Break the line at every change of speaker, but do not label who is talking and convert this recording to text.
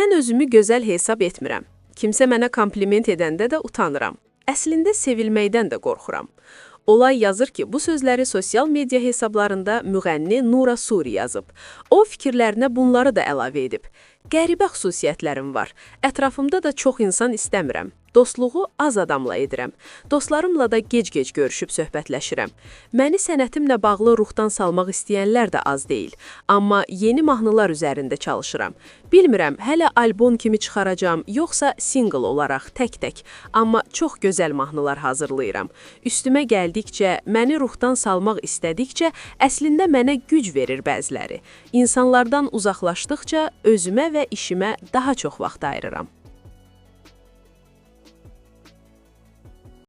Mən özümü gözəl hesab etmirəm. Kimsə mənə kompliment edəndə də utanıram. Əslində sevilməkdən də qorxuram. Olay yazır ki, bu sözləri sosial media hesablarında müğənni Nura Suri yazıb. O fikirlərinə bunları da əlavə edib. Qəribə xüsusiyyətlərim var. Ətrafımda da çox insan istəmirəm. Dostluğu az adamla edirəm. Dostlarımla da gec-gec görüşüb söhbətləşirəm. Məni sənətimlə bağlı ruhdan salmaq istəyənlər də az deyil. Amma yeni mahnılar üzərində çalışıram. Bilmirəm, hələ albom kimi çıxaracam, yoxsa single olaraq tək-tək. Amma çox gözəl mahnılar hazırlayıram. Üstümə gəldikcə, məni ruhdan salmaq istədikcə, əslində mənə güc verir bəziləri. İnsanlardan uzaqlaşdıqca özümə və işimə daha çox vaxt ayırıram.